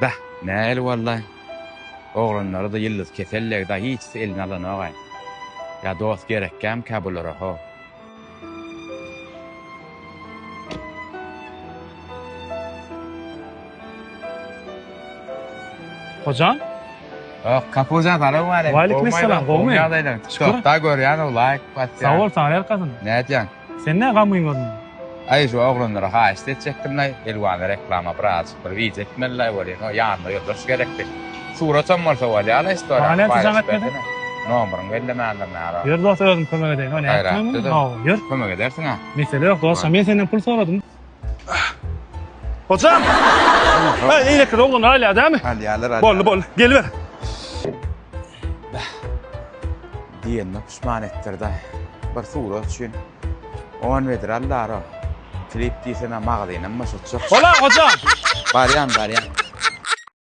Beh, nähili boldy? Oglanlary-da ýyldyz kesellegi-da hiçisi eline alanok-aý. Ýa dost gerekkämkä bulara, how? Hojam? Ýok, Kapujan salowmaleýkim. Waleýkim essalam, gowumy? Ýagdaýlaryň? TikTokda görýän-ow, laýk basýan. Sag bol, saňa ýalkasyn. Nädýäň? Sen nä gamgyn görünýäň? Aý, şu oglanlara haýyşt etjekdim-laý, Elwana reklama birazajyk bir wideo etmeli-laý welin, o ýanyna ýoldaş gerekdi. Suratam bolsa bolýa-laý story. Maňa näçe jaň etmediň? Nomeryňy bellemändirin ara. Ýör dos özüm kömek edeýin. O nätme muny? Hawa, ýör. Kömek edersiň-ä. Mesele ýok dos, men senden pul soradym. Hojam! Äý, eýleki oglanlar alýar dämi? Alýarlar, alýarlar. Boldy, boldy. Geliber. Beh. Diýenine puşman etdirdi. Bir surat üçin on bedre aldylar-ow. Klip diýsem-ä magazynam boşatjak. Hola, hojam! Barýan, barýan.